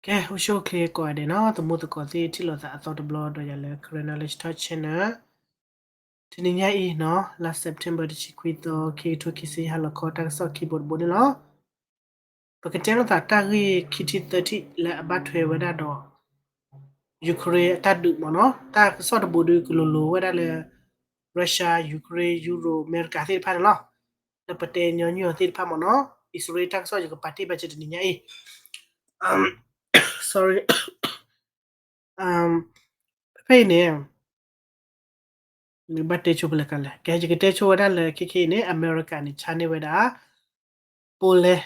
ကဲ အိၣ်ဆူၣ်အိၣ်ချ့ကိးဂၤဒဲးနီၤ သမူသကိးသ့ၣ်ထံၣ်လိာ်သးအသီတဘျီဒီးယၤလၢ Karen Knowledge Talk Channel တနံၤညါအံၤနီၤ လါ September တဆံခွံသီ ခံကထိခံဆံယဲၢ်ဟါလီၤခီ တၢ်ကစီၣ်ခံဘိတဘိန့ၣ်လီၤ. ပကတဲလိာ်သးတၢ်ဂ့ၢ်ခံထံသၢထံၣ်လၢအဘၣ်ထွဲဝဲဒၣ်ဒီး Ukraine အတၢ်ဒုးမ့ၢ်နီၤ တၢ်ကစီၣ်တဘိဒုးကလိၤလိၤဝဲဒၣ်လၢ Russia Ukraine Europe အမဲရကၤသ့ၣ်တဖၣ်န့ၣ်လီၤ. လၢပတဲညီနုၢ်အီၤသ့ၣ်တဖၣ်မ့ၢ်နီၤ အံၣ်စရ့လးတၢ်ကစီၣ်ယကပာ်တ့ၢ်ဘၣ်စၢၤတနံၤညါအံၤ sorry ဖဲဖဲအံၤန့ၣ် ဘၣ်တဲဆိဖဲလဲၣ်ကလဲၣ် ကဲ ယကတဲဆိဝဲဒၣ်လၢခဲခဲအံၤန့ၣ် အမဲရကၤန့ၣ် ဆါန့ၢ်ဝဲဒၣ် Poland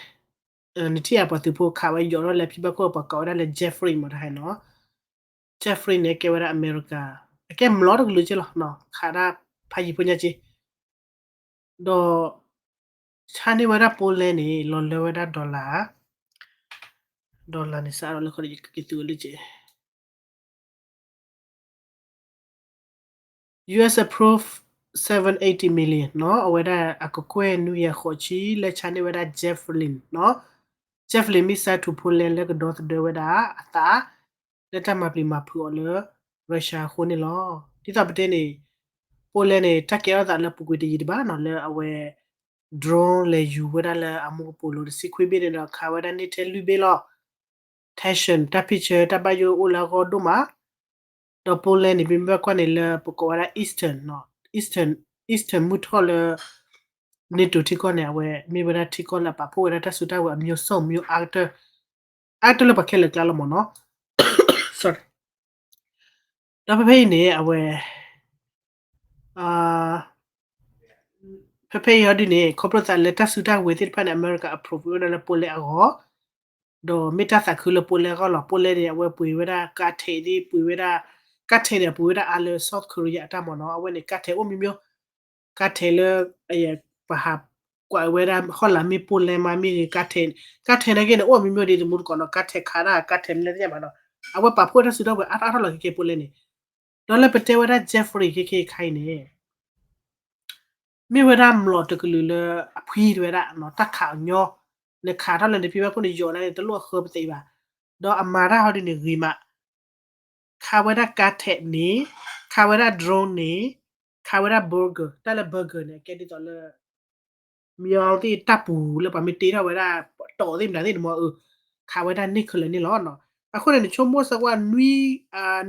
နထံၣ်အပှၤသုးဖိခးဝဲယိးထီၣ်လၢဖံဘၣ်ခိၣ်ပှၤကိးဝဲဒၣ်လၢ Jeffrey မ့ၢ်တဟါနီၤ Jeffrey န့ၣ် ကဲဝဲဒၣ်အမဲရကၤ အကဲမျိာ်တကလုာ်က့လီၤ ခးဒၣ်ဖးယံၤဖိညါက့ ဒီး ဆါန့ၢ်ဝဲဒၣ် Poland န့ၣ် လီၤလၢဝဲဒၣ် dollar dollar န့ၣ် စးထီၣ်လၢခီဒီး ယကက့ၤသူဝဲလၢက့ US approve seven eighty million နီၤ အဝဲဒၣ်အကကွဲၢ်နွံကယၤဃိးဆံလၢဆါန့ၢ်ဝဲဒၣ် javelin နီၤ javelin missile to Poland လၢကဒီသဒၢဝဲဒၣ်အသး လၢတၢ်မၤပျံၤမၤဖုးအီၤလၢ Russia အဃိန့ၣ်လီၤ. ဒ်သိးပတဲန့ၣ် Poland န့ၣ် တၢ်ကဲထီၣ်သးလၢပူၤကွံာ်တယံာ်တဘၣ်နီၤ လၢအဝဲ drone လဲၤယူၤဝဲဒၣ်လၢအမူကပိာ်လိၤတဆံခွံဘ့ၣ်န့ၣ်ဒီး ခးဝဲဒၣ်န့ၢ်ထဲလွံၢ်ဘ့ၣ်လီၤ. tension တၢ်ဖံးဆၢတၢ်ဘၣ်ယိၣ်အိၣ်လၢအဂီၢ်ဒိၣ်မး ဒီး Poland န့ၣ် ပမ့ၢ်ဘၣ်ကွၢ်န့ၣ်လၢပကိးဝဲဒၣ် Eastern နီၤ Eastern Eastern မုၢ်ထီၣ်လၢ NATO ထံကီၢ်န့ၣ် အဝဲမ့ၢ်ဝဲဒၣ်ထံကီၢ်လၢအပာ်ဖှိၣ်ဝဲဒၣ်တၢ်စုတၢ်ဝဲၤအမျိုးစုံမျိုး အါကတၢၢ် အါကတၢၢ်လၢပှၤခဲလၢာ်ကျါလီၤမ့ၢ်နီၤ ဒီးဖဲဖဲအံၤန့ၣ် အဝဲ ဖဲဖဲအံၤဟီဒုန့ၣ် ခီဖျိသးလၢတၢ်စုတၢ်ဝဲၤသ့ၣ်တဖၣ်န့ၣ် အမဲရကၤ approve ဝဲဒၣ်လၢ Poland အဂီၢ် ဒီးမ့ၢ်တၢ်သးခုလၢ Poland အဂီၢ်လီၤ. Poland န့ၣ် အဝဲပှ့ၤဝဲဒၣ်ကါထဲးသ့ၣ် ပှ့ၤဝဲဒၣ် ကါထဲးန့ၣ် အပှ့ၤဝဲဒၣ်အါလၢ South Korea အတၢ်မ့ၢ်နီၤ အဝဲန့ၣ် ကါထဲးအိၣ်မံၤမံၤ ကါထဲးလၢ ပှၤဟးကွၢ်ဝဲဒၣ်ဟီၣ်လာ်မ့ၢ် Poland မ့ၢ်ဂ့ၤ ကါထဲး ကါထဲးနာ်က့န့ၣ် အိၣ်မံၤမံၤဒ်သမူသကိးနီၤ ကါထဲးခးဒၣ် ကါထဲးမနုၤသ့ၣ်ညါဘၣ်နီၤ အဝဲပာ်ဖှိၣ်တၢ်စုတၢ်ဝဲၤအါထီၣ်အါထီၣ်လီၤခဲက့ Poland န့ၣ် ဒီးလၢပတဲဝဲဒၣ် Jeffrey ခဲခဲခါအံၤန့ၣ် မ့ၢ်ဝဲဒၣ်မျိာ်တကလုာ်လၢအဖှံတဝဲဒၣ်နီၤ တၢ်ခးအီၤညီ နခးထီၣ်လၢနဖံဘၣ်ခိၣ်န့ၣ် ယိးဒၣ်န့ၣ် တလိၣ်အဃၢပသ့ဘၣ်. ဒီးအမၤတၢ်ဟီဒုန့ၣ်ဂ့ၤမး ခးဝဲဒၣ်ကါထဲးန့ၣ် ခးဝဲဒၣ် drone န့ၣ် ခးဝဲဒၣ် bunker တၢ်လၢ bunker န့ၣ် အကဲဒ်သိးလၢ မ့ၢ်အီသ့ၣ်တၢ်ပူၤလၢပှၤမ့ၢ်တ့ထီၣ်ဝဲဒၣ် တီၢ်သ့ၣ်မနုၤသ့ၣ်န့ၣ်မ့ၢ် ခးဝဲဒၣ်န့ၢ်ခဲလၢာ်န့ၣ်လီၤ. အဃိန့ၣ် နဆိကမိၣ်စ့ၢ်ကီး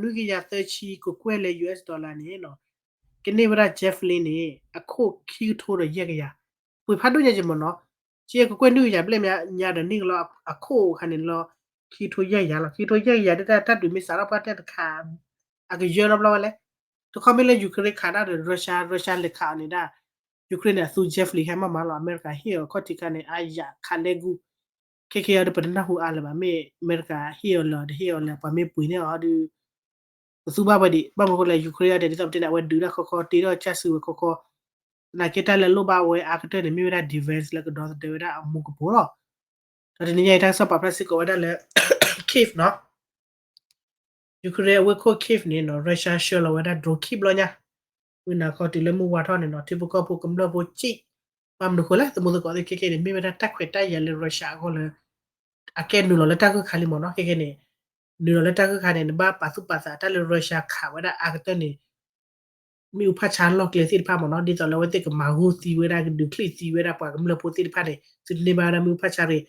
နွံကယၤသၢဆံကကွဲၢ်လၢ US dollar န့ၣ် ကန့ၢ်ဝဲဒၣ် javelin န့ၣ် အခိၣ်ခံကထိဒီးယဲၢ်ကယၤ ပှ့ၤဖးဒိၣ်ညါက့မ့ၢ်နီၤ ကကကွဲၢ်နွံကယၤဘျဲၣ်မးညါဒီးန့ၢ်ကလီၤ အခိၣ်အခါန့ၣ်လီၤ ခံကထိယဲၢ်ကယၤလီၤ ခံကထိယဲၢ်ကယၤဒ်တၢ်ဒုးမ့ၢ်စးထီၣ်ပှၢ်တဲတခါ အကယၢနီတဘျီဝဲလဲၣ် တခီမ့ၢ်လၢ Ukraine ခးဒၣ်ဒီး Russia Russia လဲၤခးအီၤန့ၣ်ဒၣ် Ukraine န့ၣ် အသူ javelin ဟဲမးမးလီၤ အမဲရကၤဟ့ၣ်အီၤခီၣ်ထံးခါန့ၣ် အါယၤခးလဲၢ်ကူၣ် ခဲခဲအံၤဒီးပတနၢ်ဟူအါလၢၤဘၣ် မ့ၢ်အမဲရကၤဟ့ၣ်အီၤလၢၤတဟ့ၣ်အီၤလၢၤ ပှၤမ့ၢ်ပှ့ၤန့ၢ်အီၤဒီး ပသူဘၣ်ဝဲဒံး ဘၣ်မနုၤဃိလဲၣ် Ukraine အံၤဒီး ဒ်သိးပတဲန့ၣ် အဝဲဒုးတၢ်ခီခီ တ့ထီၣ်ကစၢ်စုဝဲၤခီခီ သနာ်က့တၢ်လၢလိၣ်ဘၣ်ဝဲအါကတၢၢ်န့ၣ် မ့ၢ်ဝဲဒၣ် defense လၢကဒီသဒၢဝဲဒၣ်အမူကပိာ်လီၤ. ဒီးတနံၤညါအံၤ တၢ်ကစီၣ်ပာ်ဖျါစ့ၢ်ကီးဝဲဒၣ်လၢ Kyiv နီၤ Ukraine အဝ့ၢ်ခိၣ် Kyiv န့ၣ်နီၤ Russia ဆှၢလီၤဝဲဒၣ် drone ခံဘျီညါ မုၢ်နၤခီတုၤလၢမုၢ်ဝါထီၣ်န့ၣ်နီၤ ထံဖိကီၢ်ဖိကမျၢၢ်ဖိစံး ဘၣ်မနုၤဃိလဲၣ် သမူသကိးသ့ၣ်ခဲခဲန့ၣ် မ့ၢ်ဝဲဒၣ်တၢ်ခွဲးတၢ်ယာ်လၢ Russia အဂီၢ်လၢ အကဲနုာ်လီၤလၢတၢ်ဂၢၢ်ခါလံမ့ၢ်နီၤ ခဲခဲန့ၣ် နုာ်လီၤလၢတၢ်ဂၢၢ်ခါန့ၣ် နဘၣ်ပာ်သူၣ်ပာ်သးတၢ်လၢ Russia ခးဝဲဒၣ်အါကတၢၢ်န့ၣ် မ့ၣ်အူဖးဆါလီၢ်ကျဲသ့ၣ်တဖၣ်မ့ၢ်နီၤ ဒ်သိးလၢအဝဲသ့ၣ်ကမၤဂိၢ်သံဝဲဒၣ် ကဒုးချံၣ်သံဝဲဒၣ်ပှၤကမျၢၢ်ဖိသ့ၣ်တဖၣ်န့ၣ် သုတန့ၢ်ဘၣ်ဝဲဒၣ်မ့ၣ်အူဖးဆါရ့ၣ်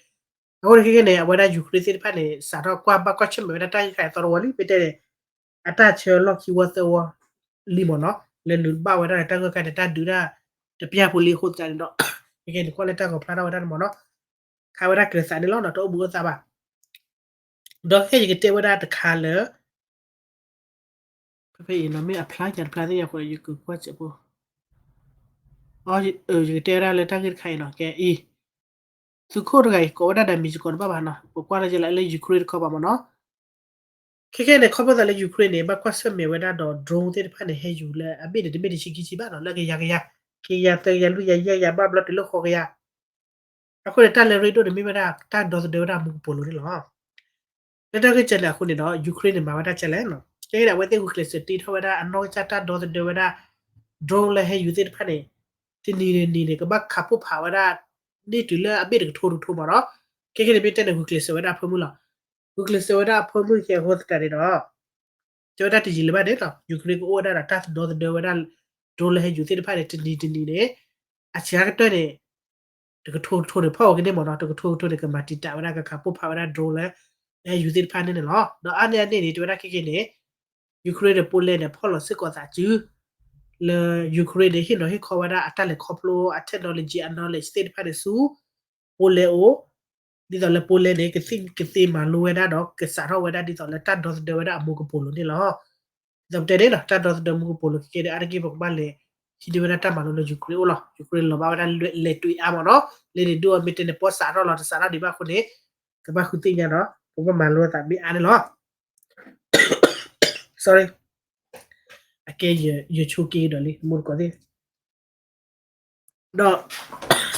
အဃိန့ၣ်ခဲခဲန့ၣ် အဝဲဒၣ် Ukraine သ့ၣ်တဖၣ်န့ၣ် စးထီၣ်ကွၢ်ဘၣ်ကွၢ်ဆၢၣ်မဲာ်ဝဲဒၣ်တၢ်ဂ့ၢ်ခါအံၤသီတဝီလံ ပတဲန့ၣ် အတၢ်ဆၢလီၢ်ခံဝီသၢဝီလံမ့ၢ်နီၤ လၢနုာ်ဘၣ်ဝဲဒၣ်တၢ်ဂၢၢ်ခါန့ၣ် တၢ်ဒုးတၢ်တပျၢ်ဖိလံအဃိသတးန့ၣ်ဒီး ခဲခဲန့ၣ် ကွၢ်လၢတၢ်ဂီၤဖျါထီၣ်ဝဲဒၣ်န့ၣ်မ့ၢ်နီၤ ခးဝဲဒၣ်ကျဲးစးန့ၣ်လီၤနီၤ တအိၣ်ဘှံးအိၣ်သါဘၣ် ဒီးခဲခဲယကတဲဝဲဒၣ်တခါလၢ ဖဲဖဲအံၤနီၤ မ့ၢ်အဖျါယၤတဖျါသ့ၣ်ညါဃိ ယကကွၢ်စဲးဖိ ယကတဲဝဲဒၣ်လၢတၢ်ဂ့ၢ်တခါအံၤနီၤ ကဲအံၤ သုးခိၣ်တဂၤအံၤ ကိးဝဲဒၣ်ဒီးမံၤစ့ၢ်ကီးတဘၣ်ဘၣ်နီၤ ပကွၢ်လၢယလၢ Ukraine တခီဘၣ်မ့ၢ်နီၤ ခဲခဲန့ၣ် ခီဖျိသးလၢ Ukraine န့ၣ် ဘၣ်ကွၢ်ဆၢၣ်မဲာ်ဝဲဒၣ်ဒီး drone သ့ၣ်တဖၣ်န့ၣ် ဟဲယူၤလၢအဘ့ၣ်န့ၣ် တဘ့ၣ်တဆံခံဆံဘၣ်နီၤ လၢကယၤကယၤ ကယၤသၢကယၤလွံၢ်ကယၤယဲၢ်ကယၤ ဘၣ်ဘျီတုၤလၢဃိးကယၤ အဃိန့ၣ် တၢ်လၢရ့ဒိၣ်န့ၣ် မ့ၢ်ဝဲဒၣ်တၢ်ဒီသဒၢဝဲဒၣ်မူကပိာ်လိၤန့ၣ်လီၤ. လၢတၢ်ဂ့ၢ်ကဲန့ၣ်အဃိန့ၣ်ဒီး Ukraine န့ၣ် မၤဝဲဒၣ်ကဲလဲၣ်နီၤ ကဲန့ၣ် အဝဲသ့ၣ်ဂုာ်ကျဲးစၢးတ့ထီၣ်ဝဲဒၣ်အနီၢ်ကစၢ်တၢ်ဒီသဒၢဝဲဒၣ် drone လၢဟဲယူၤသ့ၣ်တဖၣ်န့ၣ် တနံၤန့ၣ်နံၤန့ၣ် ကဘၣ်ခးဖှိၣ်ဖးဝဲဒၣ် န့ၢ်တုၤလၢအဘ့ၣ်တကထိတကထိမ့ၢ်နီၤ ခဲခဲန့ၣ် မ့ၢ်တဲန့ၣ် ဂုာ်ကျဲးစၢးဝဲဒၣ်ဖၢမုၢ်လီၤ. ဂုာ်ကျဲးစၢးဝဲဒၣ်အဖၢမုၢ်ခဲအဃိသတးန့ၣ်ဒီး တဲဝဲဒၣ်တယံာ်လၢၤဘၣ်န့ၣ်လီၤ Ukraine ကအိၣ်ဝဲဒၣ်ဒီးတၢ်သဒီသဒၢဝဲဒၣ် drone လၢဟဲယူၤသ့ၣ်တဖၣ်န့ၣ် တနံၤတနံၤန့ၣ် အဆံးကတၢၢ်န့ၣ် တကထိကထိန့ၣ် ဖီၣ်အီၤကန့ၢ်မ့ၢ်နီၤ တကထိကထိန့ၣ် ကမၤတံာ်တာ်ဝဲဒၣ် ကခးပိၢ်ဖးဝဲဒၣ် drone လၢ ဟဲယူၤသ့ၣ်တဖၣ်န့ၣ်န့ၣ်လီၤ. ဒီးအါန့ၢ်အန့ၣ်န့ၣ် တဲဝဲဒၣ်ခဲက့န့ၣ် Ukraine ဒီး Poland န့ၣ် ဖီၣ်လီၤစ့ၢ်ကီးသးစု လၢ Ukraine န့ၣ် ဟ့ၣ်နီၤဟ့ၣ်ခီဝဲဒၣ်အတၢ်လဲၤခီဖျိအ technology အ knowledge သ့ၣ်တဖၣ်န့ၣ်ဆူ Poland အအိၣ် ဒ်သိးလၢ Poland န့ၣ် ကသ့မၤလိဝဲဒၣ်ဒီး ကစးထီၣ်ဝဲဒၣ်ဒ်သိးလၢတၢ်ဒီသဒၢဝဲဒၣ်အမူကပိာ်လိၤန့ၣ်လီၤ. ဒ်သိးပတဲန့ၣ်လီၤ တၢ်ဒီသဒၢမူကပိာ်လိၤခဲက့န့ၣ် အါတက့ၢ်ပကဘၣ်လဲၤ ဟံးန့ၢ်ဝဲဒၣ်တၢ်မၤလိလၢ Ukraine အိၣ်လီၤ Ukraine လီၤဘၣ်ဝဲဒၣ်လဲၤတွံၤအါမ့ၢ်နီၤ လၢန့ၣ်ဒိၣ်အမ့ၢ်တဲန့ၣ် ပီၣ်စးထီၣ်လီၤ တစးထီၣ်ဒံးဘၣ်အဃိန့ၣ် ကဘၣ်ဃုသ့ၣ်ညါဒီး ပကဘၣ်မၤလိအသးမ့ၢ်အါန့ၣ်လီၤ sorry အကဲ ယဆိက့ၤဒီးလံ တမူတကိးသ့ၣ် ဒီး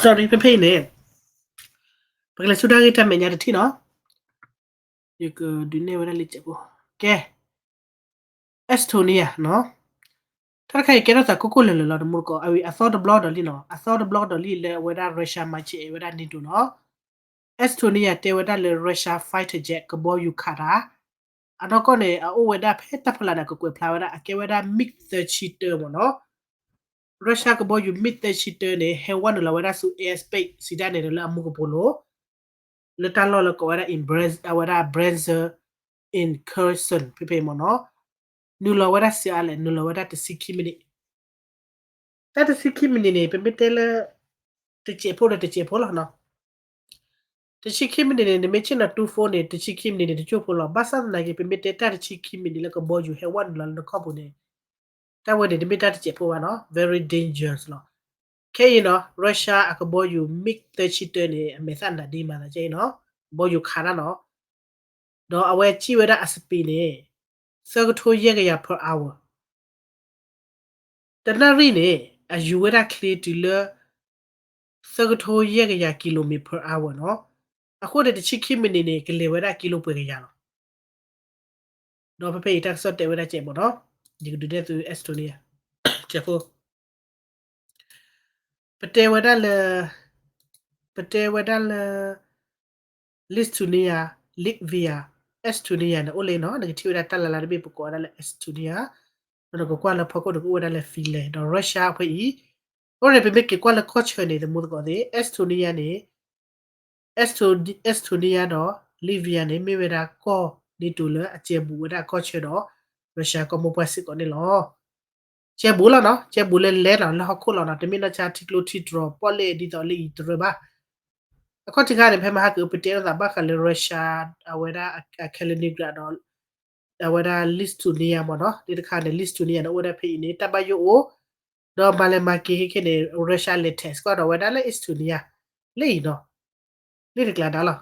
sorry ဖဲဖဲအံၤန့ၣ် ပကလဲၤဆူတၢ်ဂ့ၢ်တၢ်မဲာ်ညါတထံၣ်နီၤ ယကဒုးနဲၣ်ဝဲဒၣ်လံကဲးဖိ ကဲ Estonia နီၤ တၢ်တခါအံၤကဲထီၣ်သးကိၢ်ကိၢ်လၢၤလၢၤလီၤ တမူတကိး အဝဲအသီတဘျီဒီးလံနီၤ အသီတဘျီဒီးလံလၢအဝဲဒၣ် Russia မၤဆဲးဝဲဒၣ် NATO နီၤ Estonia တဲဝဲဒၣ်လၢ Russia fighter jet ကဘီယူၤခးတၢ် အနီၢ်ကီၢ်န့ၣ် အအိၣ်ဝဲဒၣ်ဖဲတၢ်ဖီလာ်န့ၣ် ကကွဲးဖျါဝဲဒၣ် အကဲဝဲဒၣ် MiG သၢဆံတၢမ့ၢ်နီၤ Russia ကဘီယူၤ MiG သၢဆံတၢန့ၣ် ဟဲဝဲနုာ်လီၤဝဲဒၣ်ဆူ airspace စံးတၢ်န့ၣ်ဒီးလၢအမူကပိာ်လိၤ လၢတၢ်လီၢ်လၢကိးဝဲဒၣ် in Brans အဝဲဒၣ် Bryansk in Kherson ဖဲဖဲမ့ၢ်နီၤ နုာ်လီၤဝဲဒၣ်စံးအါလဲၣ် နုာ်လီၤဝဲဒၣ်တဆံခံမံးနံး တၢ်တဆံခံမံးနံးန့ၣ် ပမ့ၢ်တဲလၢ တစဲးဖိဒီးတစဲးဖိလီၤနီၤ တဆံခံမံးနံးန့ၣ် နမ့ၢ်ဆ့ၣ်နီၤ two phone န့ၣ် တဆံခံမံးနံးန့ၣ် တကၠိၢ်ဖိလီၤ ဘၣ်ဆၣ်သနာ်က့ ပမ့ၢ်တဲတၢ်တဆံခံမံးနံးလၢကဘီယူၤဟဲဝဲနုာ်လီၤလၢနခီၣ်ပူၤန့ၣ် တၢ်ဝဲန့ၣ် တမ့ၢ်တၢ်တစဲးဖိဘၣ်နီၤ very dangerous လီၤ ခဲအံၤနီၤ Russia အကဘီယူၤ MiG သၢဆံတၢန့ၣ် အမဲာ်သၣ်နးဒ့မးသးကဲအံၤနီၤ ကဘီယူၤခးတၢ်နီၤ ဒီးအဝဲစံၣ်ဝဲဒၣ်အ speed န့ၣ် သၢကထိယဲၢ်ကယၤ per hour တနၣ်ရံၣ်န့ၣ် အယူၤဝဲဒၣ်ချ့တုၤလၢ သၢကထိယဲၢ်ကယၤ kilometer per hour နီၤ အဃိန့ၣ် တဆံခံမံးနံးန့ၣ် ကလဲၤဝဲဒၣ်ကံလိပှဲၤကယၤလီၤ ဒီးဖဲဖဲအံၤတၢ်ကစီၣ်တဲဝဲဒၣ်ကဲးမ့ၢ်နီၤ ယကဒုးနဲၣ်သု Estonia ကဲးဖိ ပတဲဝဲဒၣ်လၢ ပတဲဝဲဒၣ်လၢ Lithuania, Latvia, Estonia န့ၣ်အိၣ်လၢနီၤ နကထံၣ်ဝဲဒၣ်တၢ်လၢ်လၢ်တဘ့ၣ် ပကိးဝဲဒၣ်လၢ Estonia ဒီးနကကွၢ်လၢဖီခိၣ်န့ၣ် ကအိၣ်ဝဲဒၣ်လၢ Finland ဒီး Russia ဖဲအံၤ အဃိန့ၣ် ပမ့ၢ်က့ၤကွၢ်လၢကီၢ်ဆၢန့ၣ် တမူသကိးသ့ၣ် Estonia န့ၣ် Estonia ဒီး Latvia န့ၣ် မ့ၢ်ဝဲဒၣ်ကီၢ် NATO လၢအကဲဘူးဝဲဒၣ်ကီၢ်ဆၢဒီး Russia ကီၢ်မိၢ်ပှၢ်စ့ၢ်ကီးန့ၣ်လီၤ. ကဲဘူးလီၤနီၤ ကဲဘူးလၢလဲၤနီၤ လၢဟီၣ်ခိၣ်လီၤနီၤ တမ့ၢ်နီၢ်ဆါထံကျိထံတြီၤပီၣ်လဲၣ်ဒ်သိးလၢအံၤတရၢဘၣ်. အခီၣ်ထံးခါန့ၣ် ဖဲမဟါကပတဲလိာ်သးဘၣ်ဃးလၢ Russia အဝဲဒၣ် Kaliningrad ဒီး အဝဲဒၣ် Lithuania မ့ၢ်နီၤ ဒ်တခါန့ၣ် Lithuania န့ၣ် အိၣ်ဝဲဒၣ်ဖဲအံၤန့ၣ် တၢ်ဘၣ်ယိၣ်အိၣ် ဒီးမၤလဲၤမၤက့ၤခဲခဲန့ၣ် Russia လဲၤ test ကွၢ်ဒီးဝဲဒၣ်လၢ Estonia လၢအံၤနီၤ လၢတကျါဒါလီၤ.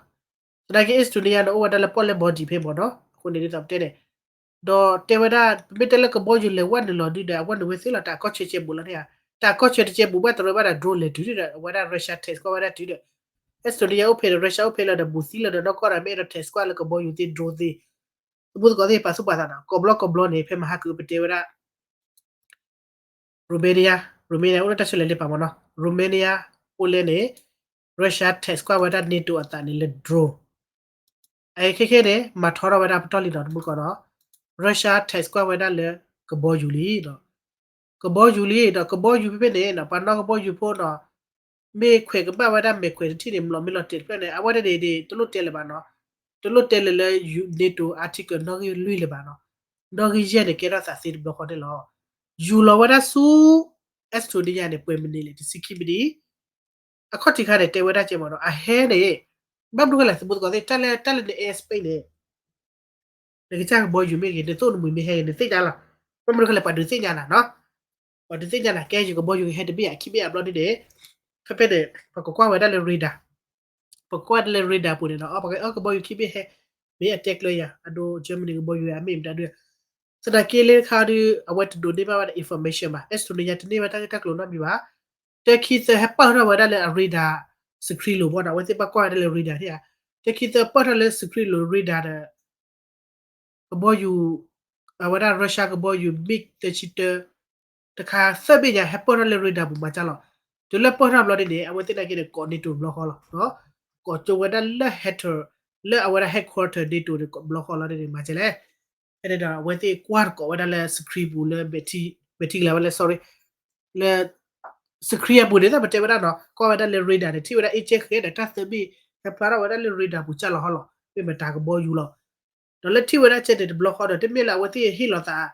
သနာ်က့ Estonia န့ၣ် အိၣ်ဝဲဒၣ်လၢပီၣ်လဲၣ် border ဖဲမ့ၢ်နီၤ အဃိန့ၣ်ဒ်သိးပတဲန့ၣ် ဒီးတဲဝဲဒၣ် ပမ့ၢ်တဲလၢကဘီယူၤလဲၤဝဲနုာ်လီၤဒုဒီး အဝဲနုာ်ဝဲသ့လီၤ တၢ်ကီၢ်ဆၢကဲဘူးလီၤန့ၣ်ဧါ တၢ်ကီၢ်ဆၢတကဲဘူးဘၣ်တရၢဘၣ်ဒီး drone လဲၤတုၤဒီး အဝဲဒၣ် Russia test ကွၢ်ဝဲဒၣ်တုၤဒီး Estonia အိၣ်ဖဲဒီး Russia အိၣ်ဖဲလီၤဒီး ဘူးသံလီၤဒီး နီၢ်ကီၢ်ဒီး မ့ၢ်အဲၣ်ဒိး test ကွၢ်လၢကဘီယူၤသ့ drone သ့ တမူသကိးသ့ၣ် ပာ်သူၣ်ပာ်သးနီၤ ကိးဘျီကိးဘျီန့ၣ် ဖဲမဟါကပတဲဝဲဒၣ် Romania Romania အိၣ်လၢတၢ်ဆၢလဲၤလၢပာ်မ့ၢ်နီၤ Romania အိၣ်လဲၣ်န့ၣ် Russia test ကွၢ်ဝဲဒၣ် NATO အသးန့ၣ်လၢ drone အခဲခဲန့ၣ် မၤထီထီၣ်ဝဲဒၣ်ပတီၢ်လံနီၤ တမူသကိးနီၤ Russia test ကွၢ်ဝဲဒၣ်လၢ ကဘီယူၤလံ ကဘီယူၤလံဒီး ကဘီယူၤဖဲဖဲန့ၣ်နီၤ ပှၤနီၣ်ကဘီယူၤဖိနီၤ မ့ၢ်ခွဲးကဘၣ်ဝဲဒၣ်မဲာ်ခွဲးတထံၣ်န့ၣ် မလီၤမ့ၢ်လီၤတဲာ်တဖျၢၣ်န့ၣ် အဝဲန့ၣ်န့ၣ် တလိၣ်တဲလၢၤဘၣ်နီၤ တလိၣ်တဲလၢၤလၢ NATO article နီၣ်ဂံၢ်လွံၢ်လၢၤဘၣ်နီၤ နီၣ်ဂံၢ်ယဲၢ်န့ၣ် ကဲထီၣ်သးသ့တဘျီဃီန့ၣ်လီၤ. ယူၤလီၤဝဲဒၣ်ဆူ Estonia န့ၣ် ပှဲၤမံးနံးလဲၣ် တဆံခံမံးနံး အခီၣ်ထံးခါန့ၣ် တဲဝဲဒၣ်ကဲမ့ၢ်နီၤ အဟဲန့ၣ် ဘၣ်မနုၤဃိလဲၣ် တမူသကိးသ့ၣ် တၢ်လၢ တၢ်လၢန airspace န့ၣ် နကစၢ်ကဘီယူၤမ့ၢ်ဂ့ၤ နသိၣ်နမှံၤမ့ၢ်ဟဲဂ့ၤ နသ့ၣ်ညါလီၤ. ဘၣ်မနုၤဃိလဲၣ် ပှၤဒုးသ့ၣ်ညါနၤနီၤ ပှၤဒုးသ့ၣ်ညါနၤ ကဲယကဘီယူၤကဟဲတဘ့ၣ်ဧါ ခံဘ့ၣ်ဧါဘျီဒ်န့ၣ် ဖဲဖဲန့ၣ် ပကကွၢ်ဝဲဒၣ်လၢ radar ပကကွၢ်ဝဲဒၣ်လၢ radar ပူၤန့ၣ်နီၤ အကဘီယူၤခံဘ့ၣ်ဟဲ မ့ၢ်အတဲကျၢၤယၤ အဒိ Germany ကဘီယူၤအမ့ၢ်မတၤဒုး သနာ်က့လၢတခါဒီး အဝဲတဒိးန့ၢ်ဘၣ်ဝဲဒၣ် information ဘၣ် Estonia တန့ၢ်ဘၣ်တၢ်ဂ့ၢ်တၢ်ကျိၤနီတမံၤဘၣ် တၢ်ခံသၢဟဲပၢၢ်ထီၣ်ဝဲဒၣ်လၢအ radar screen လိၤဘၣ်နီၤ အဝဲသ့ၣ်ဘၣ်ကွၢ်ဝဲဒၣ်လၢ radar န့ၣ်ဧါ တၢ်ခံသၢပၢၢ်ထီၣ်လၢ screen လိၤ radar ဒီး ကဘီယူၤ အဝဲဒၣ် Russia ကဘီယူၤ MiG သၢဆံတၢ တခါသၢဘ့ၣ်ညါဟဲပၢၢ်ထီၣ်လၢ radar ပူၤမၤကၢ်လီၤ. တုၤလၢပၢၢ်ထီၣ်ဘျီဒ်န့ၣ် အဝဲသ့ၣ်နာ်က့န့ၣ် ကိး NATO တဘျီဃီလီၤ. ကိးကၠိဝဲဒၣ်လၢ Hektor လၢအဝဲဒၣ် headquarter NATO န့ၣ် ဘျီဃီလီၤန့ၣ် မၤကဲလဲၣ်. ဖဲန့ၣ်ဒီး အဝဲသ့ၣ်ကွၢ်တကိးဝဲဒၣ်လၢ screen ပူၤလၢ ဘဲးထံကလၤဝဲလၢ sorry လၢ screen အပူၤန့ၣ် တၢ်ပတဲဝဲဒၣ်နီၤ ကွၢ်ဝဲဒၣ်လၢ radar န့ၣ် ထံၣ်ဝဲဒၣ် အ့ကဲဃဲဒီးတၢ်သၢဘ့ၣ် ဟဲဖျါထီၣ်ဝဲဒၣ်လၢ radar ပူၤကၢ်လီၤဟီလီၤ မ့ၢ်မတၤကဘီယူၤလီၤ. ဒီးလၢထံၣ်ဝဲဒၣ်ကဲန့ၣ်တဘျီဃီဒီး တမ့ၢ်လၢအဝဲသ့ၣ်ဟ့ၣ်လီၤသး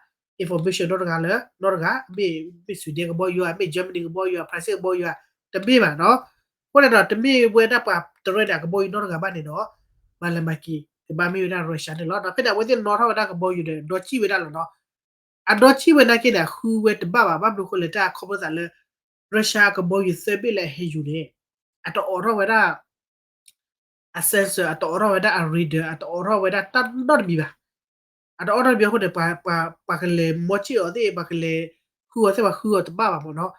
information နီတဂၤလၢ နီတဂၤ မ့ၢ် မ့ၢ် Sweden ကဘီယူၤဧါ မ့ၢ် Germany ကဘီယူၤဧါ France ကဘီယူၤဧါ တမ့ၢ်ဘၣ်နီၤ. အဃိန့ၣ်ဒီး တမ့ၢ်ဝဲဒၣ်ပှၤတရဲဒၣ်ကဘီယူၤနီတဂၤဘၣ်န့ၣ်ဒီး မၤလဲၤမၤက့ၤ ကဘၣ်မ့ၢ်ဝဲဒၣ် Russia န့ၣ်လီၤ. ဒီးဖဲန့ၣ် အဝဲသ့ၣ်နီၣ်ထီၣ်ဝဲဒၣ်ကဘီယူၤဒီး ဒီကံၣ်ဝဲဒၣ်လီၤနီၤ. အဒီကံၣ်ဝဲနာ်က့န့ၣ် အဃုဝဲတဘၣ်ဘၣ် ဘၣ်မနုၤအဃိလဲၣ် တၢ်ခီဖျိသးလၢ Russia ကဘီယူၤသၢဘ့ၣ်လၢအဟဲယူၤန့ၣ် အတအိးထီၣ်ဝဲဒၣ် အ sensor အတအိးထီၣ်ဝဲဒၣ်အ radar အတအိးထီၣ်ဝဲဒၣ်တၢ်နီတမံၤဘၣ်. အတအိးထီၣ်တမံၤအဃိန့ၣ် ပှၤ ပှၤ ပှၤကလဲၤမီကံၣ်အီၤသ့ၣ် ပှၤကလဲၤဃုအီၤသ့ၣ် ပှၤဃုအီၤတဘၣ်ဘၣ်မ့ၢ်နီၤ.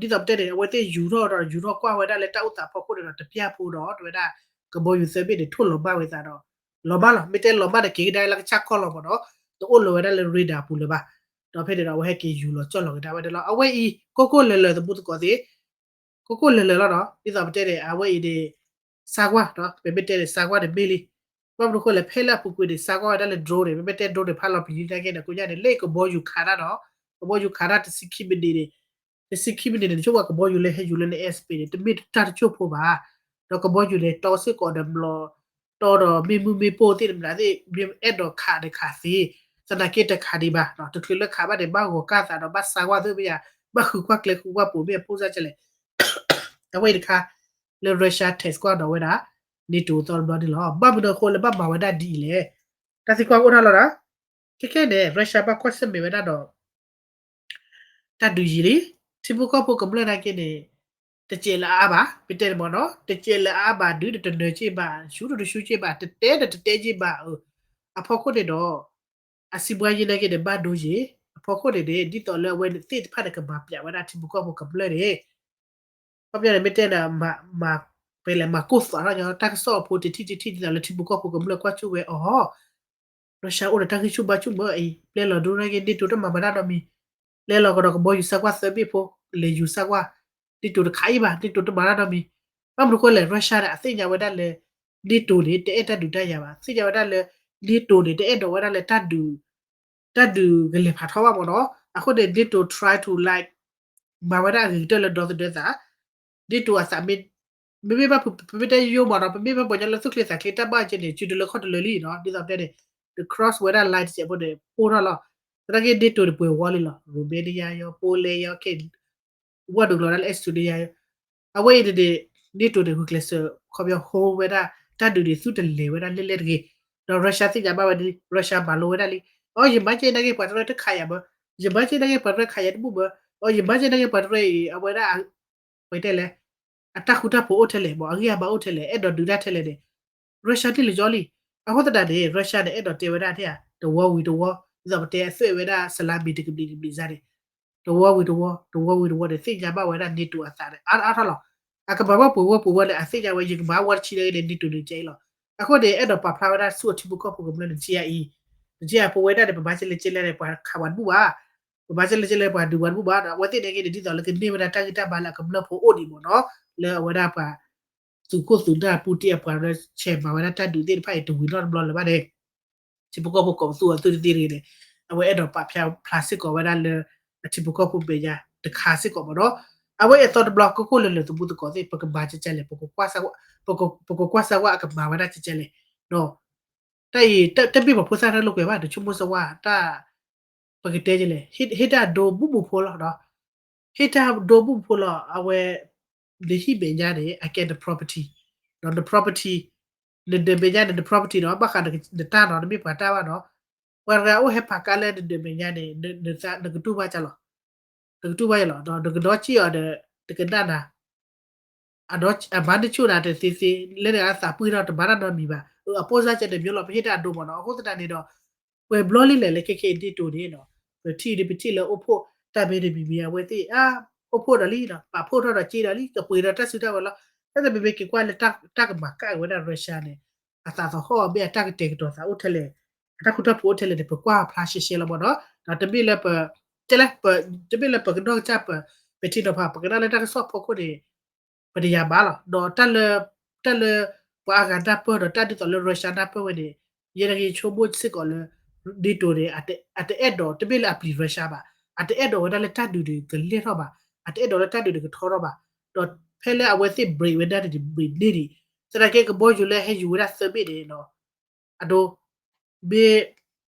ဒီးဒ်သိးပတဲန့ၣ် အဝဲသ့ၣ်ယူၤထီၣ်ဒီးယူၤထီၣ်ကွၢ်ဝဲဒၣ်လၢတၢ်အိၣ်သးဖီခိၣ်န့ၣ်ဒီး တပျၢ်ဖိဒီး တဲဝဲဒၣ် ကဘီယူၤသၢဘ့ၣ်န့ၣ် ထိၣ်လီၤမၢ်ဝဲသးဒီး လီၤမၢ်လီၤ. မ့ၢ်တဲလီၤမၢ်ဒီးက့ၤကဒါလၢကစၢ်ခီၣ်လီၤမ့ၢ်နီၤ. တအိၣ်လၢၤဝဲဒၣ်လၢ radar ပူၤလၢၤဘၣ်. ဒီးဖဲန့ၣ်ဒီး အဝဲဟဲက့ၤယူၤလီၤကၠီၣ်လီၤကဒါဝဲဒၣ်လီၤ. အဝဲအံၤ ကိၢ်ကိၢ်လၢၤလၢၤသမူသကိးသ့ၣ် ကိၢ်ကိၢ်လၢၤလၢၤလီၤနီၤ. ဒ်သိးပတဲန့ၣ် အဝဲအံၤန့ၣ် စါကွၢ်နီၤ ပမ့ၢ်တဲန့ၣ် စါကွၢ်န့ၣ်မ့ၢ်လံ. ဘၣ်မနုၤအဃိလဲၣ် ဖဲလၢအပူၤကွံာ်န့ၣ် စါကွၢ်ဝဲဒၣ်လၢ drone န့ၣ် ပမ့ၢ်တဲ drone န့ၣ် ဖးလီၤပျံၤလံနာ်က့န့ၣ် ကိညါန့ၣ် လၢကဘီယူၤခးတၢ်နီၤ ကဘီယူၤခးတၢ်တဆံခံမံးနံးန့ၣ် တဆံခံမံးနံးန့ၣ် တဆိကမိၣ်ကဘီယူၤလၢဟဲယူၤလၢန airspace န့ၣ် တမ့ၢ်တၢ်တစိၢ်ဖိဘၣ်. ဒီးကဘီယူၤန့ၣ် တီစ့ၢ်ကီးဒီးမျိာ် တီဒီးမ့ၢ်မုၢ်မ့ၢ်ပိၢ်သ့ၣ်တမနုၤသ့ၣ် မ့ၢ်အဲၣ်ဒိးခးန့ၣ်ခးသ့, သနာ်က့တခးဒံးဘၣ်, တချုးလၢခးဘၣ်န့ၣ် ဘၣ်ဂီၤကၢ်သးဒီး ဘၣ်စါကွၢ်သ့ၣ်မ့ၢ်ယါ, ဘၣ်ဃုကွၢ်ကျဲဃုကွၢ်ပိာ်မ့ၢ်အဖိစၢ်ကလဲၣ်. အဝဲအံၤတခါ လၢ Russia test ကွၢ်ဒီးဝဲဒၣ် NATO အသီတဘျီန့ၣ်လီၤ. ဘၣ်မနုၤအဃိလၢဘၣ်မၤဝဲဒၣ်ဒ်အံၤလဲၣ်. တၢ်သံကွၢ်အိၣ်ထီၣ်လီၤဒီး ခဲခဲန့ၣ် Russia ဘၣ်ကွၢ်ဆၢၣ်မဲာ်ဝဲဒၣ်ဒီး တၢ်ဒုးယံာ်လံ, ထံဖိကီၢ်ဖိကမျၢၢ်နာ်က့န့ၣ် တစဲးလၢအအါဘၣ်, ပတဲန့ၣ်မ့ၢ်နီၤ, တစဲးလၢအအါဘၣ် ဒုးတတနၢၤက့ဘၣ်, ဆူးတတဆူးက့ဘၣ်, တတဲတတတဲက့ဘၣ်, အဖီခိၣ်န့ၣ်ဒီး အစံးဘှါယံာ်နာ်က့န့ၣ် ဘၣ်ဒိယံာ်, အဖီခိၣ်န့ၣ်န့ၣ် ဒ်သိးလၢအဝဲသ့ၣ်တဖၣ်န့ၣ် ကမၤပျးဝဲဒၣ်ထံဖိကီၢ်ဖိကမျၢၢ်န့ၣ် ခီပညီန့ၣ် မ့ၢ်တဲန့ၣ် မၤ ပလဲၤမၤကိၢ်သွးထီၣ်ညီ တၢ်ကစီၣ်အဖိတထံၣ်တထံၣ် ဒ်သိးလၢထံဖိကီၢ်ဖိကမျၢၢ်ကွၢ်ဆူၣ်ဝဲအီၤ, Russia အိၣ်ဒီးတၢ်ဂံၢ်ဆူၣ်ဘါဆူၣ်မ့ၢ်အံၤ ပျဲလီၤဒိနာ်က့ NATO တမၤမၤတၢ်နီတမံၤ, ပျဲလီၤကဒီးကဘီယူၤစါကွၢ်သၢဘ့ၣ်ဖိ လဲၤယူၤစါကွၢ်, NATO တခးအံၤဘၣ် NATO တမၤတၢ်နီတမံၤ, ဘၣ်မနုၤဃိလဲၣ် Russia န့ၣ် အသ့ၣ်ညါဝဲဒၣ်လၢ NATO န့ၣ် တအဲၣ်တၢ်ဒုးတၢ်ယၤဘၣ်, သ့ၣ်ညါဝဲဒၣ်လၢ NATO န့ၣ် တအဲၣ်ဒိးဝဲဒၣ်လၢ တၢ်ဒုးကလဲၤဖးထီဘၣ်မ့ၢ်နီၤ, အဃိန့ၣ် NATO try to like မၤဝဲဒၣ်အဂ့ၤကတၢၢ်လၢဒီသဒၢသး, NATO အသးမ့ၢ် မ့မ့ၢ်ဘၣ်ဖုး ပမ့ၢ်တဲယိယိမ့ၢ်နီၤ ပမ့ၢ်ဘၣ်ပှၤကညီလၢသူၣ်ချ့သးချ့တၢ်ဘၣ်ကဲန့ၣ် စုတလၢခီၣ်တလၢလံနီၤ ဒ်သိးပတဲန့ၣ် the cross ဝဲဒၣ် line တစဲးဖိန့ၣ် ပိၢ်ထီၣ်လီၤ, သနာ်က့ NATO န့ၣ်ပှဲၤဝီလံလီၤ Romania ယီ Poland ယီ ကဲ ဝဲဒိးကျိၤဒၣ်လၢ Estonia ယီ အဝဲအံၤန့ၣ်န့ၣ် NATO န့ၣ် ဂုာ်ကျဲးစၢး ခီပညီ hold ဝဲဒၣ် တၢ်ဒုးန့ၣ် သုတလဲၤဝဲဒၣ်လဲၣ်လဲၣ်တဂ့ၤ, ဒီး Russia သ့ၣ်ညါဘၣ်ဝဲဒၣ် Russia မၤလိဝဲဒၣ်လံ, အီ ယမၤကဲနာ်က့ ပှၤတရၢတခးယၤဘၣ်, ယမၤကဲနာ်က့ ပှၤတရၢခးယၤတဘူၣ်ဘၣ်, အီ ယမၤကဲနာ်က့ ပှၤတရၢအံၤ အဝဲဒၣ် ပတဲလဲၣ် အတၢ်ဃူတၢ်ဖိးအိၣ်ထဲလဲၣ် အဂံၢ်အဘါအိၣ်ထဲလဲၣ် အဲၣ်ဒိးဒုးတၢ်ထဲလဲၣ်န့ၣ် Russia န့ၣ်လၢယီလံ, အဃိသတးန့ၣ် Russia န့ၣ် အဲၣ်ဒိးတဲဝဲဒၣ်န့ၣ် တဝီဝံၤတဝီ ဒ်သိးပတဲ အသွဲၣ်ဝဲဒၣ် salami တကဘျံးကဘျံးစါန့ၣ် တဝီဝံၤတဝီ တဝီဝံၤတဝီန့ၣ် သ့ၣ်ညါဘၣ်ဝဲဒၣ် NATO အသးန့ၣ် အါအါထီၣ်လီၤ, အကမၤဝဲပှဲၤဝဲပှဲၤဝဲန့ၣ် အသ့ၣ်ညါဝဲ ယကမၤဝဲတဆံန့ၣ် NATO န့ၣ်ကဲအံၤလီၤ, အဃိန့ၣ် အဲၣ်ဒိးပာ်ဖျါဝဲဒၣ်ဆူအထံဖိကီၢ်ဖိကမျၢၢ်န့ၣ် ကဲအံၤ, ကဲအံၤ ပဝဲဒၣ်န့ၣ် ပမၤကဲလဲၣ်ကဲလဲၣ်န့ၣ် ပှၤခးပှၤတဘူၣ်ဘၣ် ပမၤကဲလဲၣ်ကဲလဲၣ် ပှၤဒုးပှၤတဘူၣ်ဘၣ်ဒီး အဝဲသ့ၣ်န့ၣ်က့န့ၣ် ဒ်သိးလၢကန့ၢ်ဝဲဒၣ်တၢ်ဂံၢ်တၢ်ဘါလၢအကမျၢၢ်ဖိအိၣ်ဒံးမ့ၢ်နီၤ, လၢအဝဲဒၣ်ပှၤ သုးခိၣ်သုးနၢ် Putin အပှၤလၢဆဲးမၤဝဲဒၣ်တၢ်ဒုးသ့ၣ်တဖၣ်အံၤ တဝံၤနီတဘျီလၢၤဘၣ်န့ၣ်, ထံဖိကီၢ်ဖိကိးပသူအသုးတသ့တဂ့ၤန့ၣ်, အဝဲအဲၣ်ဒိးပာ်ဖျါစ့ၢ်ကီးဝဲဒၣ်လၢ အထံဖိကီၢ်ဖိမဲာ်ညါတခါစ့ၢ်ကီးမ့ၢ်နီၤ, အဝဲအသီတဘျီ ကိၢ်ကိၢ်လၢၤလၢၤသမူသကိးသ့ၣ် ပကမၤကဲကဲလဲၣ် ပကကွၢ်စၢ်ဝဲ ပကကွၢ်စၢ်ဝဲအကမၤဝဲဒၣ်ကဲကဲလဲၣ်, ဒီး တၢ်အံၤ တမ့ၢ်ပှၤဖိသၣ်တၢ်လိာ်ကွဲဘၣ် တဆိကမိၣ်စၢၤဝဲ တၢ် ပကတဲကဲလဲၣ် ဟ့ၣ်တၢ်ဒိဘူးဘူးဖိလီၤ, ဟ့ၣ်တၢ်ဒိဘူးဘူးဖိလီၤ အဝဲ နဟံၣ်မဲာ်ညါန့ၣ် အကဲန property, ဒီးန property, နမဲာ်ညါန့ၣ် န property ဒီး ဘၣ်ဃးနတၢ်နီၤ နမ့ၢ်ပှၤတၢ်ဘၣ်နီၤ, ပှၤတဂၤအိၣ်ဟဲဖးကါလၢနမဲာ်ညါန့ၣ် နကတူၢ်ဘၣ်ကလီၤ, နကတူၢ်ဘၣ်ကလီၤ ဒီးနကဒီကံၣ်အီၤဒီး တကနၣ်နၤ အမၤနဆိၣ်နၤတသ့သ့ လၢနသးပှၢ်ထီၣ်တမၤတၢ်နီတမံၤဘၣ်, အပိၢ်စၢ်ကဲန့ၣ် မ့ၢ်လီၤ ပဟ့ၣ်တၢ်အဒိမ့ၢ်နီၤ, အဃိသတးန့ၣ်ဒီး ပှဲၤဘျီလံလဲၣ်လၢခဲခဲအံၤ NATO န့ၣ်နီၤ, ပထံၣ်ဒ်ပထံၣ်လၢအိၣ်ဖှိၣ်တၢ်မ့ၢ်တမံၤမံၤ အဝဲသ့ၣ် အါ အိၣ်ဖှိၣ်ဒီးလံနီၤ ပာ်ဖှိၣ်ထီၣ်ဒီးက့ဒီးလံ ကပှ့ၤဒီးတၢ်စုတၢ်ဝဲၤလီၤ, တၢ်တမံၤမ့ၢ်က့ၤကွၢ်လၢတၢ်ကမၤကၣ်က့ၤဝဲဒၣ် Russia န့ၣ် အသးသဟီၣ်မ့ၢ်အတၢ်ကတဲာ်ကတီၤသးအိၣ်ထဲလဲၣ်, အတၢ်ဃူတၢ်ဖိးအိၣ်ထဲလဲၣ်န့ၣ် ပကွၢ်ဖျါရှဲရှဲလီၤမ့ၢ်နီၤ, ဒီးတမ့ၢ်လၢပ တဲလၢ တမ့ၢ်လၢပကနီၢ်ကစၢ်ပ ပဲာ်ထံနီၤဖး ပကနၣ်လၢတၢ်ကစီၣ်ဖီခိၣ်န့ၣ် ပတယၤဘၣ်လီၤ, ဒီးတၢ်လၢ တၢ်လၢ အဂၤနၢ်ပၢၢ်ဒီးတၢ်ဒ်သိးလၢ Russia နၢ်ပၢၢ်ဝဲန့ၣ်, ယဲဒၣ်က့ဆိကမိၣ်စ့ၢ်ကီးလၢ NATO န့ၣ် အတအဲၣ်ဒိးတမ့ၢ်လၢအပျံၤ Russia ဘၣ်, အတအဲၣ်ဒိးဝဲဒၣ်လၢတၢ်ဒုးန့ၣ်ကလဲၢ်ထီၣ်ဘၣ်, အတအဲၣ်ဒိးလၢတၢ်ဒုးန့ၣ်ကထီထီၣ်ဘၣ်, ဒီးဖဲလၢအဝဲသ့ၣ် break ဝဲဒၣ်န့ၣ် break န့ၢ်ဒံး, သနာ်က့ကဘီယူၤလၢဟဲယူၤဝဲဒၣ်သၢဘ့ၣ်န့ၣ် အဒိ မ့ၢ်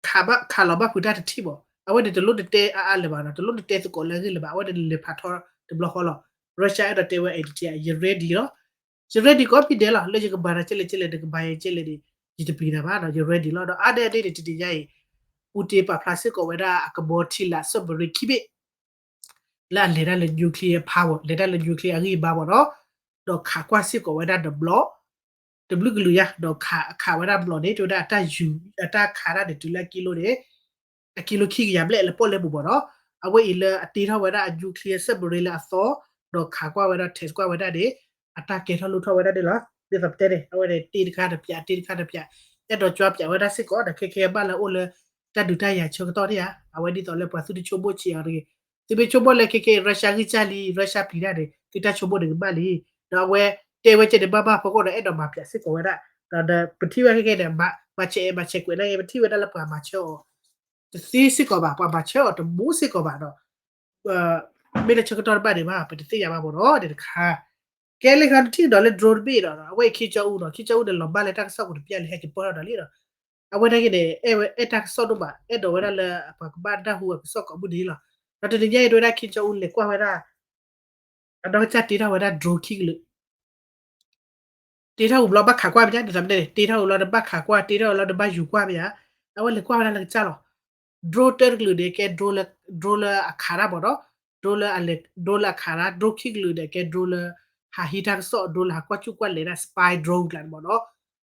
ခးလီၤဘၣ်ဖုးတၢ်တထံၣ်ဘၣ်, အဝဲန့ၣ်တလိၣ်နတဲအါအါလၢၤဘၣ်နီၤ, တလိၣ်နတဲသကိးလၢအဂ့ၢ်လၢၤဘၣ်, အဝဲန့ၣ်လဲၤဖးထီတဘျီဃီလီၤ. Russia အဲၣ်ဒိးတဲဝဲ idea ယ ready လီၤ, ယ ready ကိးဖံဒဲးလီၤ, လၢယကဘၣ်နၤကဲလဲၣ်ကဲလဲၣ် နကဘၣ်ယၤကဲလဲၣ်န့ၣ် ယတပျံၤနၤဘၣ်နီၤ, ယ ready လီၤ. ဒီးအါဒဲအန့ၣ်န့ၣ် တနံၤညါအံၤ Putin ပာ်ဖျါစ့ၢ်ကီးဝဲဒၣ်အကဘီထံလာ် submarine ခံဘ့ၣ် လၢအလဲၤတၢ်လၢ nuclear power လဲၤတၢ်လၢ nuclear အဂံၢ်အဘါမ့ၢ်နီၤ, ဒီးခးကွၢ်စ့ၢ်ကီးဝဲဒၣ်ဒီးဘျီၣ် တဘျုးကလုာ်ယါ, ဒီးခးဝဲဒၣ်ဘျီၣ်န့ၣ် တဲဝဲဒၣ်အတၢ်ယူၤ အတၢ်ခးတၢ်န့ၣ်တုၤလၢအကံလိန့ၣ် အကံလိခံကယၤဘျဲၣ်လၢပီၣ်လဲၣ်ပူၤမ့ၢ်နီၤ, အဝဲအံၤလၢအတ့ထီၣ်ဝဲဒၣ်အ nuclear submarine လၢအသီ, ဒီးခးကွၢ်ဝဲဒၣ် test ကွၢ်ဝဲဒၣ်န့ၣ် အတၢ်ကဲထီၣ်လိၣ်ထီၣ်ဝဲဒၣ်န့ၣ်လီၤ. ဒ်သိးပတဲန့ၣ် အဝဲန့ၣ်တ့တခါတပျး တ့တခါတပျး, အဲၣ်ဒိးကွၢ်ပျးဝဲဒၣ်စ့ၢ်ကီး ဒီးခဲကဲဘၣ်လၢအအိၣ်လၢ တၢ်ဒုးတၢ်ယၤဆၢကတီၢ်န့ၣ်ဧါ, အဝဲဒ်သိးလၢပှၤသုတဆိကမိၣ်ဆံးအီၤတဂ့ၤ, သုမ့ၢ်ဆိကမိၣ်လၢခဲကဲ Russia ဂံၢ်စၢ်လံ Russia ပျံၤတၢ်န့ၣ် သုတၢ်ဆိကမိၣ်န့ၣ်ကမၣ်လံ, ဒီးအဝဲတဲဝဲကဲန့ၣ် ဘၣ်ဘၣ်ဖီခိၣ်ဒီးအဲၣ်ဒိးမၤပျးစ့ၢ်ကီးဝဲဒၣ်, ဒီးပထံၣ်ဝဲခဲကဲန့ၣ် မၤဆဲးအဲၣ်မၤဆဲးကွဲးန့ၣ် ပထံၣ်ဝဲဒၣ်လၢပှၤမၤဆၢအီၤ တသ့စ့ၢ်ကီးဘၣ်, ပှၤမၤဆၢအီၤတမူစ့ၢ်ကီးဘၣ်ဒီး မ့ၢ်လၢဆၢကတီၢ်တဘၣ်န့ၣ်ဘၣ် ပတသ့ၣ်ညါဘၣ်မ့ၢ်နီၤ, န့ၣ်တခါ, ကဲလၢခါနထံၣ်ဒီးလၢ drone တဘ့ၣ်ဒီး အဝဲအံၤ Kim Jong Un နီၤ, Kim Jong Un န့ၣ် လီၤဘၣ်လၢတၢ်ကစီၣ်ပူၤတပျၢ်လၢဟဲက့ၤပၢၢ်ထီၣ်ဒီးလံဒီး အဝဲနာ်က့န့ၣ် အဲၣ်ဝဲအဲၣ်တၢ်ကစီၣ်ဒိၣ်မး, အဲၣ်ဒိးဝဲဒၣ်လၢပှၤကဘၣ်နၢ်ဟူအကစီၣ်ကိးမုၢ်နံၤလီၤ. ဒီးတနံၤညါအံၤတဲဝဲဒၣ် Kim Jong Un လဲၤကွၢ်ဝဲဒၣ် အနီၢ်ကစၢ်တ့ထီၣ်ဝဲဒၣ် drone ခံကလုာ် တ့ထီၣ်ဝံၤဘျီဘၣ်ခးကွၢ်မ့ၢ်ဧါ, ဒ်သိးပတဲန့ၣ် တ့ထီၣ်ဝံၤလီၤဒီးဘၣ်ခးကွၢ်, တ့ထီၣ်ဝံၤလီၤဒီးဘၣ်ယူၤကွၢ်မ့ၢ်ဧါ, အဝဲလဲၤကွၢ်ဝဲဒၣ်လၢကစၢ်လီၤ. drone တၢတကလုာ်န့ၣ် ကဲ drone လၢ drone လၢအခးတၢ်မ့ၢ်နီၤ, drone လၢအလဲၤ drone လၢအခးတၢ်, drone ခံကလုာ်န့ၣ် ကဲ drone လၢ ဟးဟံးတၢ်ကစီၣ်, drone လၢဟးကွၢ်စူၣ်ကွၢ်လဲၤတၢ် spy drone ကျါန့ၣ်မ့ၢ်နီၤ.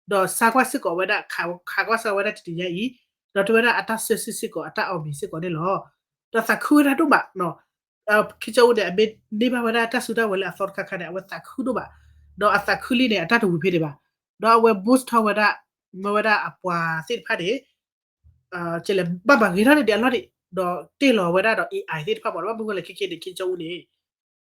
ဒီးစါကွၢ်စ့ၢ်ကီးဝဲဒၣ် ခးကွၢ်စ့ၢ်ကီးဝဲဒၣ်တနံၤညါအံၤ, ဒီးတဲဝဲဒၣ်အတၢ်ဆၢဆ့ၣ်စ့ၢ်ကီး အတၢ်အီၣ်မံၤစ့ၢ်ကီးန့ၣ်လီၤ. ဒီးသးခုဝဲဒၣ်ဒိၣ်မး Kim Jong Un န့ၣ် အမ့ၢ်န့ၢ်ဘၣ်ဝဲဒၣ်တၢ်စုတၢ်ဝဲၤလၢအသီတခါခါန့ၣ် အဝဲသးခုဒိၣ်မး, ဒီးအသးခုလံန့ၣ် အတၢ်တဝံၤဖဲန့ၣ်ဘၣ်, ဒီးအဝဲ boost ထီၣ်ဝဲဒၣ် မၢဝဲဒၣ်အပှၤသ့ၣ်တဖၣ်န့ၣ် ကဲလဲၣ် ဘၣ်မၤဂ့ၤထီၣ်န့ၢ်ဒံးအလီၢ်န့ၣ်, ဒီးတ့ၢ်လီၤဝဲဒၣ်ဒီး AI သ့ၣ်တဖၣ်မ့ၢ်နီၤ, ဘၣ်မနုၤဃိလဲၣ်ခဲကဲန့ၣ် Kim Jong Un န့ၣ်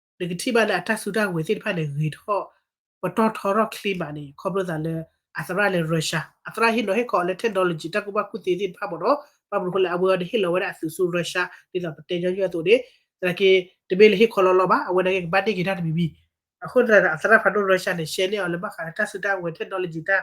နကထံၣ်ဘၣ်လၢအတၢ်စုတၢ်ဝဲၤသ့ၣ်တဖၣ်န့ၣ် ဂ့ၤထီၣ် ပတီၢ်ထီထီၣ်ချ့မးန့ၣ် ခီဖျိသးလၢ အသရၣ်လၢ Russia အသရၣ်ဟ့ၣ်နီၤဟ့ၣ်ခီအီၤလၢ technology တၢ်ကူၣ်ဘၣ်ကူၣ်သ့သ့ၣ်တဖၣ်မ့ၢ်နီၤ, ဘၣ်မနုၤဃိလဲၣ် အဝဲအံၤန့ၣ်ဟ့ၣ်လီၤဝဲဒၣ်အသုးဆူ Russia ဒ်သိးပတဲညီနုၢ်အသိးန့ၣ်, သနာ်က့ တမ့ၢ်လၢဟ့ၣ်ခီလီၤလီၤဘၣ်, အဝဲနာ်က့ကဘၣ်န့ၢ်က့ၤတၢ်တမံၤမံၤ, အဃိသတးဒီး အသရၣ်ဖးဒိၣ် Russia န့ၣ် ရှဲန့ၢ်အီၤလၢဘၣ်ဃးလၢတၢ်စုတၢ်ဝဲၤ technology တၢ်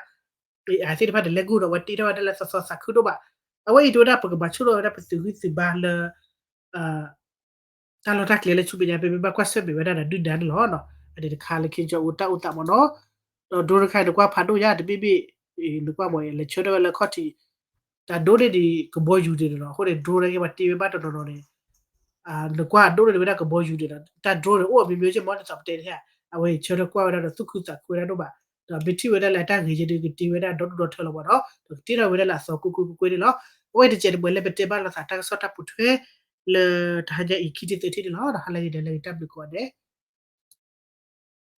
AI သ့ၣ်တဖၣ်န့ၣ် လဲၤကူၣ်ဒီးအဝဲတ့ထီၣ်ဝဲဒၣ်လၢသီသီသးခုဒိၣ်မး, အဝဲအံၤတဲဝဲဒၣ်ပကဘၣ်ဆိၣ်ထီၣ်ဝဲဒၣ်ပသုးဂံၢ်သုးဘါလၢ တၢ်လီၢ်တၢ်ကျဲလၢဆူမဲာ်ညါ ပမ့ၢ်ဘၣ်ကွၢ်ဆၢၣ်မဲာ်ဝဲဒၣ်ဒီးဒုၣ်ဒါန့ၣ်လီၤ. အန့ၣ်တခါလၢ Kim Jong Un တၢ်အိၣ်သးမ့ၢ်နီၤ, ဒီး drone တခါအံၤ နကွၢ်ဖးဒိၣ်ညါ တဘ့ၣ်ဘ့ၣ် နကွၢ်မ့ၢ် လဲၤဆၢထၢၣ်ဝဲလၢခီၣ်ထံး, တၢ်ဒိၣ်န့ၢ်ဒံးကဘီယူၤန့ၣ်လီၤ, အဃိန့ၣ် drone နာ်က့ပှၤတ့ဝဲဘၣ်တနီၤနီၤန့ၣ် နကွၢ်ဒိၣ်န့ၢ်ဝဲဒၣ်ကဘီယူၤန့ၣ်ဒီး တၢ် drone န့ၣ် အိၣ်အမျိုးမျိုးက့မ့ၢ် ဒ်သိးပတဲန့ၣ်ဧါ, အဝဲအံၤဆၢထၢၣ်ကွၢ်ဝဲဒၣ်ဒီးသူၣ်ခုသးခုဝဲဒၣ်ဒိၣ်မး, ဒီးမ့ၢ်ထံၣ်ဝဲဒၣ်လၢအတၢ်ဂ့ၤယဲန့ၣ် ကတ့ဝဲဒၣ်ဒီဒူၣ်ဒီထၢလီၤမ့ၢ်နီၤ, ဒီးကတ့ထီၣ်ဝဲဒၣ်လၢအသီကွ့ၢ်ကွ့ၢ်ကွ့ၢ်ကွ့ၢ်န့ၣ်လီၤ. အဝဲအံၤတစဲးတမှဲၤလၢပတဲဘၣ်လိာ်သးတၢ်ကစီၣ်တၢ်ပိာ်ထွဲ လၢတဟါညါအံၤခံထံၣ်သၢထံၣ်န့ၣ်လီၤ. ဒီးဟါလၢအဂ့ၤဒီးလၢအဂ့ၤ တၢ်ဘျုးကိးဂၤဒဲး.